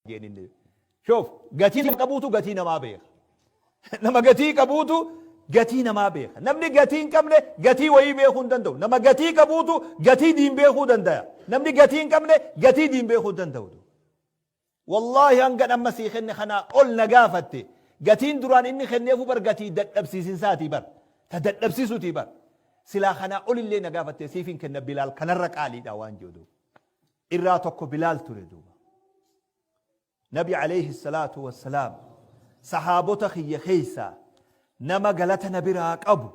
jeen inni. Shoof gatii nama qabuutu gatii namaa beeka. Nama gatii qabuutu gatii namaa beeka. Namni gatii hin qabne gatii wayii beekuu hin danda'u. Nama gatii qabuutu gatii diin beekuu danda'a. Namni gatii hin qabne gatii diin beekuu hin danda'u. Wallaahi hangan amma sii kenne kanaa ol na gaafatte gatiin duraan inni kenneefuu bar gatii dadhabsiisinsaatii bar ta dadhabsiisutii bar silaa kanaa olillee na gaafatte siifin kenna Bilaal kanarra qaaliidha waan jedhu irraa tokko Bilaal ture duuba. Nabi alayhi salaatu wassalaam sahaabota kiyya keessaa nama galata na biraa qabu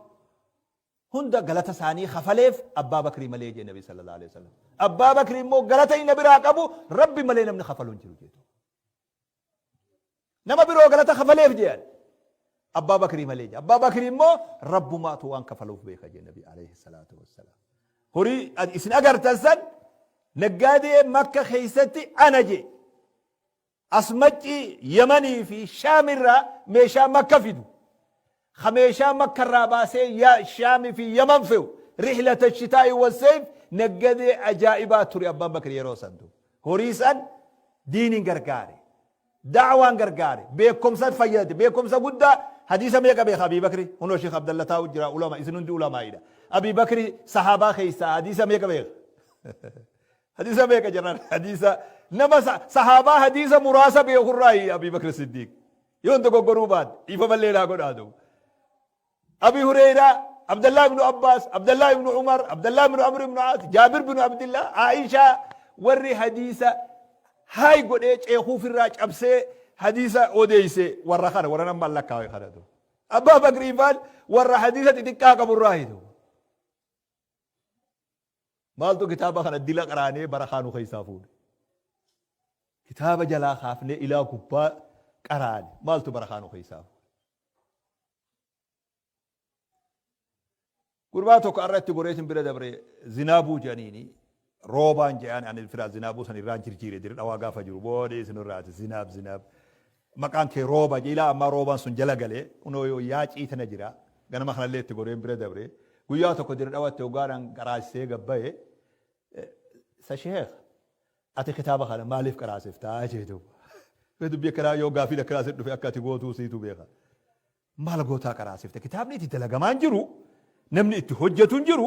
hunda galata isaanii kafaleef Abbaa Bakrii malee jee Nabi sallallahu alaihi wasallam. Abbaa Bakrii immoo galata inni biraa qabu Rabbi malee namni kafalu hin jiru jeetu. Nama biroo galata kafaleef jean Abbaa Bakrii malee jee. Abbaa Bakrii immoo Rabbumaatu waan kafaluuf beeka jee Nabi alayhi salaatu wassalaam. Horii isin agartan san naggaadee Makka keessatti ana jee. As Maccii, Yamanii fi Shaam irraa meeshaa Makka fidu. Ka meeshaa Makka irraa baasee ya Shaam fi Yaman fe'u. Rihlata shitaa'i wassayf naggadee ajaa'ibaa ture Abbaan Bakri yeroo san duuba. Horii san diiniin gargaare. Da'waan gargaare. Beekumsan fayyadate. Beekumsa guddaa hadiisa meeqa beeka Abii Bakri? Hunoo Sheekh Abdalla taa'u jira ulama isin hundi ulamaa'idha. Abii Bakri sahaabaa keessaa hadiisa meeqa beeka? Hadiisa meeqa jedhan hadiisa nama sahaabaa hadiisa muraasa beekurraayi Abii Bakr Siddiiq. Yoon dogoggoruu baadhe dhiifamallee naa godhaa duuba. Abii Hureyraa, Abdallah ibnu Abbaas, Abdallah ibnu Umar, Abdallah ibnu Amr ibnu Aas, Jaabir ibnu Abdillah, Aishaa warri hadiisa haay godhee ceekuufirraa cabsee hadiisa odeeyse warra kana warra nama lakkaawe kana duuba. Abbaa Bakrii faan warra hadiisa xixiqqaa qaburraayi duuba. Maaltu kitaaba kana dila qaraanee barakaa nu keessaa fuudhe? Kitaaba jalaa kaafnee ilaa gubbaa qaraane maaltu barakaa nu keessaa fuudhe? Gurbaa tokko har'a itti goreetin bira dabre zinaabuu jedhaniini roobaan jedhaan ani firaa zinaabuu san irraan jirjiire dirdhawaa gaafa jiru booda isin irraati zinaab zinaab maqaan kee rooba jedhe ilaa ammaa roobaan sun jala galee kunoo yoo yaacii tana jira ganama kanallee itti goreen bira dabre guyyaa tokko dirdhawatti hoggaadhaan qaraasisee gabbaye sa sheekh ati kitaaba kana maaliif qaraasiftaa jee duuba dubbii akkanaa yoo gaafiin akkanaa si dhufe akka ati gootuu siitu beeka Maal gootaa qaraasifta? Kitaabni itti dalagamaa hin jiru, namni itti hojjetu hin jiru,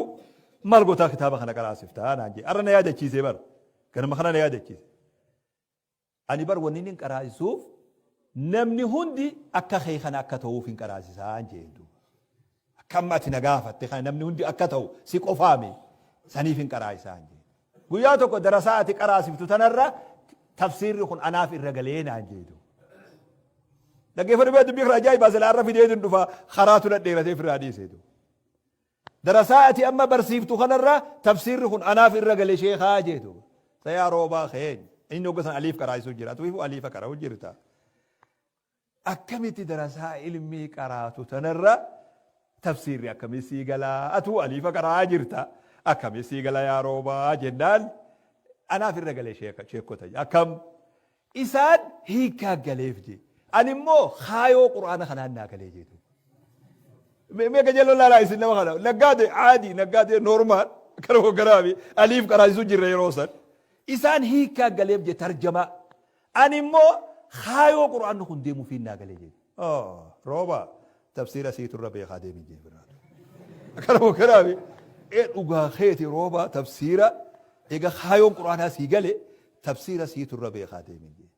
maal gootaa kitaaba kana qaraasifta naan jedhe. Har'a na yaadachiise bar. Ganama kana na yaadachiise. Ani bar wanni inni qaraasisuuf namni hundi akka kee kana akka ta'uuf hin qaraasisaa jeen duuba. Akka amma ati na gaafatte kana namni hundi akka ta'u si qofaami saniif hin qaraasisaa jeen. Guyyaa tokko darasaa ati qaraasiftu tanarra tafsiirri kun anaaf irra galee naan jeetu. Dhaggeeffadhu bee dubbii kana ajaa'ibaa silaa irra fideetiin dhufa karaatu dhadheeratee firraa dhiiseetu. Darasaa ati amma barsiiftu kanarra tafsiirri kun anaaf irra gale sheekaa jeetu. Sayaa roobaa keenya. Inni hogga san aliif qaraasisuu jira. Atuufu aliifa qara'u jirta. Akkamitti darasaa ilmii qaraatu tanarra tafsiirri akkamii sii galaa atuu aliifa qara'aa jirta akkamii sii gala yaa roobaa jennaan anaaf irra galee sheekota akkam isaan hiikaa galeef jee ani immoo kaayoo qur'aana kanaan naa galee jeetu. Mee qajeeloo laalaa isin nama kana naggaade caadii naggaadee noormaal kana hogganaami aliif qaraasisuu jirra yeroo san isaan hiikaa galeef jee tarjamaa Ani immoo kaayoo Qur'aanni kun deemuufiin naa galee jedhe. Oh, rooba tafsiira siitu irra beekaa deemi jee birraa. Akkana moo kanaafi ee dhugaa keeti rooba tafsiira egaa kaayoon Qur'aanaa sii gale tafsiira siitu irra beekaa deemi jee.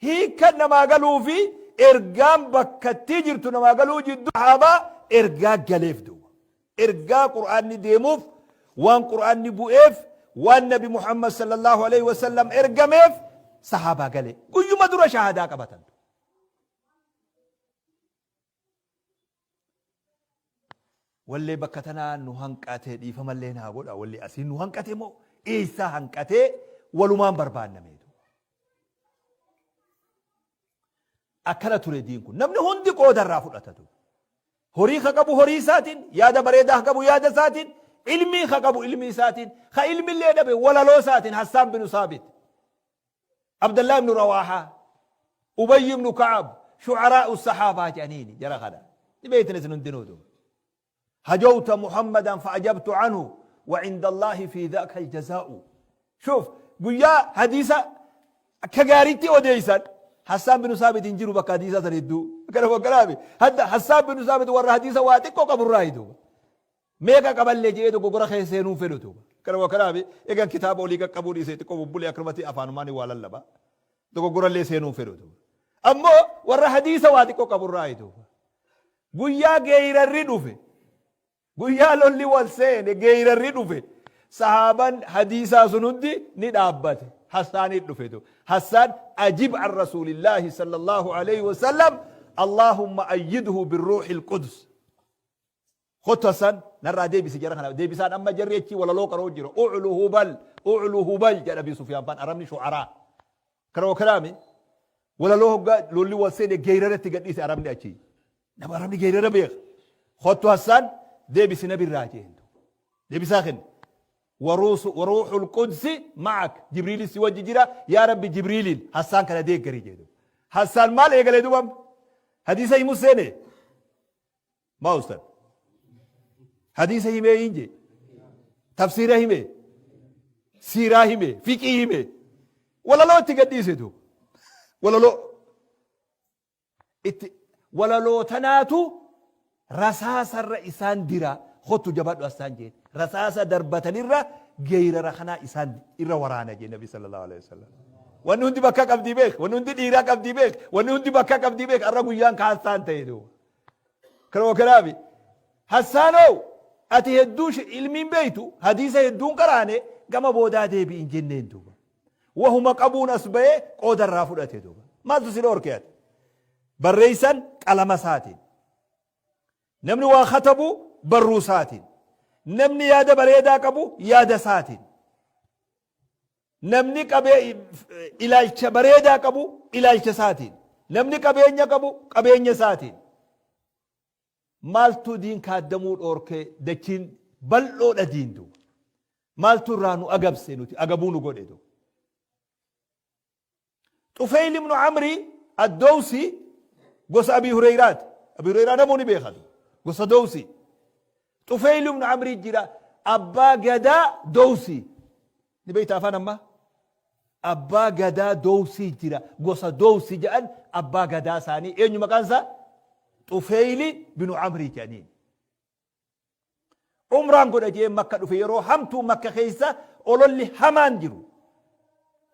Hiikkan namaa galuu fi ergaan bakkattii jirtu namaa galuu jidduu sahaabaa ergaa galeef duuba. Ergaa Qur'aanni deemuuf, waan Qur'aanni bu'eef, waan Nabi Muhammad sallallahu aleyhi wa sallam ergameef sahaabaa gale. Guyyuma dura shahaadaa qabatan. Wallee bakka tanaa nu hanqate dhiifamallee naa godha wallee asiin nu hanqate moo eessaa hanqatee walumaan barbaannameetu. Akkana ture diin kun. Namni hundi qooda irraa fudhata ture. Horii ka qabu horii isaatiin, yaada bareedaa ka qabu yaada isaatiin, ilmii ka qabu ilmii isaatiin, ka ilmillee dhabe walaloo isaatiin Hassaan binu Saabit, Abdallah ibnu Rawaahaa, Ubayy ibnu Ka'ab, shu'araa'u sahaabaa jedhaniini jara kana. Ni beektan isin hundinuu duuba. Hajawta Muhammadan fa'ajabtu anhu wa inda Allaahi fi dhaaka aljazaa'u. Shuuf guyyaa hadiisa Akka gaariitti odeeysan. Hassaan binu Saabit hin jiru bakka hadiisaa san hedduu. Kana wakkanaami. Hadda Hassaan binu Saabit warra hadiisa waa xiqqoo qaburraa duuba. Meeqa qaballee jedhee dogoggora keessa seenuu hin fedhu duuba. Kana wakkanaami. Egan kitaaba olii qaqqabuu dhiisee xiqqoo bubbulee akkanumatti afaanumaan waa lallaba. Dogoggorallee seenuu hin fedhu duuba. Ammoo warra hadiisa waa xiqqoo qaburraa duuba. Guyyaa geeyrarri dhufe. Guyyaa lolli wal seene geeyrarri dhufe sahaaban hadiisaa sun hundi ni dhaabbate. Hassaaniit dhufe duuba. Hassaan ajib an rasuulillaahi sallallahu alayhi wasallam Allahumma ayyidhu birruuhil qudus. Kottu Hassaan narraa deebisi jara kana deebisaan amma jarri achii walaloo qaroo jira. Uclu hubal uclu hubal jedha Abi Sufyaan faan arabni shu'araa. Kana wakalaami walaloo hoggaa lolli wal seene geeyraratti gadhiise arabni achii. Nama arabni geeyrara beeka. Kottu Hassaan deebisi nabirraa jeen. Deebisaa kenne. Waruuxul qudsi ma'ak Jibriilis si wajji jira yaa Rabbi Jibriiliin Hassaan kana deeggari jedhu. Hassaan maal eegalee dubam? Hadiisa himu seene. Maa ustad? Hadiisa himee hin jee. Tafsiira himee. Siiraa himee. Fiqii himee. Walaloo itti gadhiise duuba. Walaloo. Itti walaloo tanaatu rasaasarra isaan dira kottu jabadhu assaan jeen. Rasaasa darbatanirra geeyrara kanaa isaan irra waraana jee Nabi sallallahu alaihi wasallam. Wanni hundi bakka qabdii beek. Wanni hundi dhiiraa qabdii beek. Wanni hundi bakka qabdii beek. Arra guyyaan kaassaan ta'e duuba. Kanuma kanaafi Hassaanoo ati hedduu ilmiin beektu hadiisa hedduun qaraane gama boodaa deebi'i hin jenneen duuba. Wahuma qabuun as ba'ee qooda irraa fudhate duuba. Maaltu si dhoorke ati? Barreessan qalama isaatiin. Namni waa katabu barruu isaatiin. Namni yaada bareedaa qabu yaada isaatiin. Namni qabee ilaalcha bareedaa qabu ilaalcha isaatiin. Namni qabeenya qabu qabeenya isaatiin. Maaltu diin kaaddamuu dhoorke dachiin bal'oodha diin duuba. Maaltu irraa nu agabse nuti agabuu nu godhe duuba. Xufeyl ibnu Amri Addowsi gosa Abii Hureyraati. Abii Hureyraa namuu ni beekatu. Gosa Dowsi. Xufeyl ibnu Amrii jira. Abbaa gadaa Dowsi. Ni beekta afaan ammaa? Abbaa gadaa Dowsii jira. Gosa Dowsi jedhan abbaa gadaa isaanii eenyu maqaan isaa? Xufeyli binu Amrii jedhaniin. Umraan godha jee Makka dhufe yeroo hamtuu Makka keessa ololli hamaan jiru.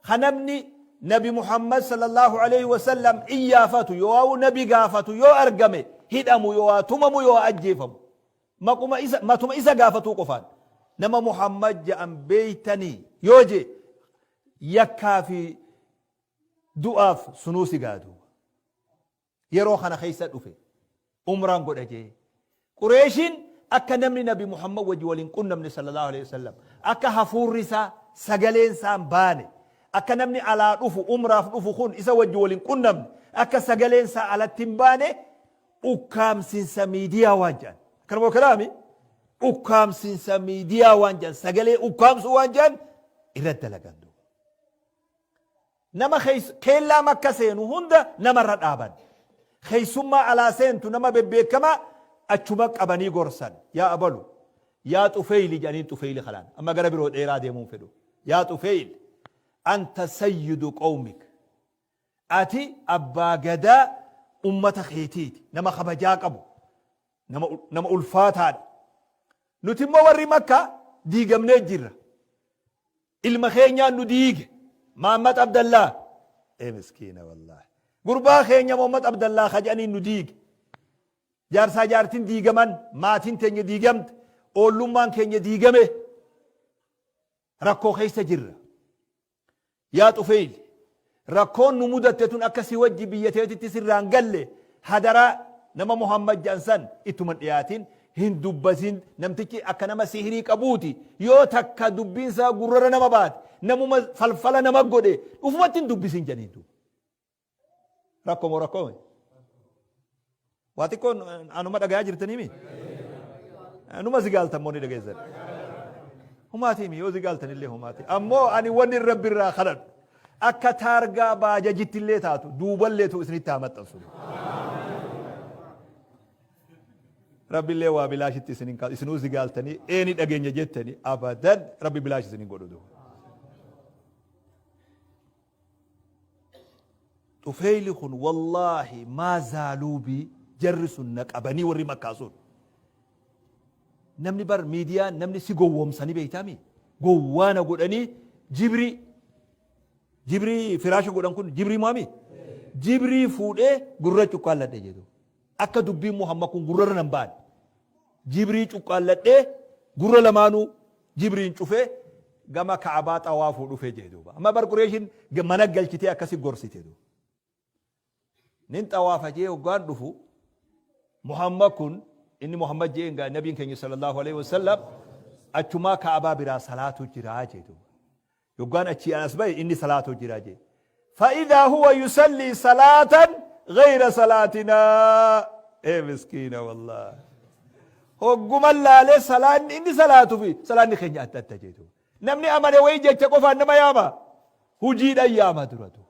Ka namni Nabi Muhammad sallallahu alaihi wasallam iyyaafatu yoo nabi gaafatu yoo argame hidhamu yoo tumamu yoo ajjeefamu. Maquma isa matuma isa gaafatuu qofaan nama Muhammad ja'an beeytanii yoo jee yakkaa fi du'aaf sunuu si gaadu. Yeroo kana keessa dhufe. Umraan godha jee. Qureeshiin akka namni Nabi Muhammad wajji wal hin qunnamne sallallahu alaihi wasallam akka hafuurri isaa sagaleen isaa hin baane akka namni alaa dhufu umraaf dhufu kun isa wajji wal hin qunnamne akka sagaleen isaa alatti hin baane ukkaamsinsa miidiyaa waan jedhan. Akkanuma kalaami ukkaamsinsa miidiyaa waan jedhan sagalee ukkaamsuu waan jedhan irratti dalagan. Nama keellaa Makka seenu hunda namarra dhaaban. Keessummaa alaa seentu nama bebbeekamaa achuma qabanii gorsan. Yaa abalu, yaa Xufeyli jedhaniin Xufeyli kanaan. Amma gara biroo dheeraa deemuu hin fedhu. Yaa Xufeyl, anta sayyidu qawmik. Ati abbaa gadaa ummata keetiiti. Nama kabajaa qabu. Nama, nama ulfaataadha. Nuti immoo warri Makkaa diigamnee jirra. Ilma keenyaan nu diige. Mahammad Abdallaa. Ee miskiina wallaahi. Gurbaa keenya Muhammad Abdallaa ka jedhaniin nu diige. Jaarsaa jaartiin diigaman, maatiin teenya diigamte, oollummaan keenya diigame. Rakkoo keessa jirra. Yaa Xufeyl, rakkoon nu mudatte tun akka si wajji biyya teetitti sirraa hin galle hadaraa nama Muhammad jedhan san ittuma hin dhiyaatin, hin dubbatin, namtichi akka nama sihrii qabuuti, yoo takka dubbiin isaa gurrarra nama baate, namuma falfala nama godhe, ufumatti hin dubbisin jedhaniin duuba. Rakkoo moo rakkoo miti? Waa xiqqoon anuma dhagayaa jirtanii mi? Anuma zigaaltan moo ni dhageessan? Humaatii mi yoo zigaaltan illee humaatii. Ammoo ani wanni rabbi irraa kadhadhu akka taargaa baajajitti illee taatu duuballee tu isinitti haa maxxansu. Rabbi illee waa bilaashitti isin hin kaasu. Isinuu zigaaltanii eeni dhageenya jettanii abadan rabbi bilaash isin hin godhu. Xufeeyli kun wallaahi maa zaaluu bii jarri sun na qabanii warri makkaa sun. Namni bar miidiyaan namni si gowwoomsanii beeytaami. Gowwaa na godhanii jibrii jibrii firaasha godhan kun jibrii mo'ami. Jibrii fuudhee gurra cuqqaalladhe jedhu. Akka dubbiin Muhammad kun gurrarra nan baane. Jibrii cuqqaalladhee gurra lamaanuu jibriin cufee gama Ka'abaa xawaafuu dhufe jee duuba. Amma bar Qureeshin mana galchitee akkasi gorsite duuba. Nin xawaafa jee hoggaan dhufu Muhammad kun inni Muhammad jeen gaa nabiin keenya sallallahu alaihi wasallam achumaa Ka'abaa biraa salaatu jiraa jee duuba. Yoggaan achii an as bahe inni salaatu jira jee. Fa'idaa huwa yusallii salaatan gayra salaatinaa. Ee miskiina wallahi. Hogguman laalee salaanni inni salaatu fi salaanni keenya adda adda jee duuba. Namni amane wayii jecha qofaan nama yaama. Hujiidhaan yaama duratu.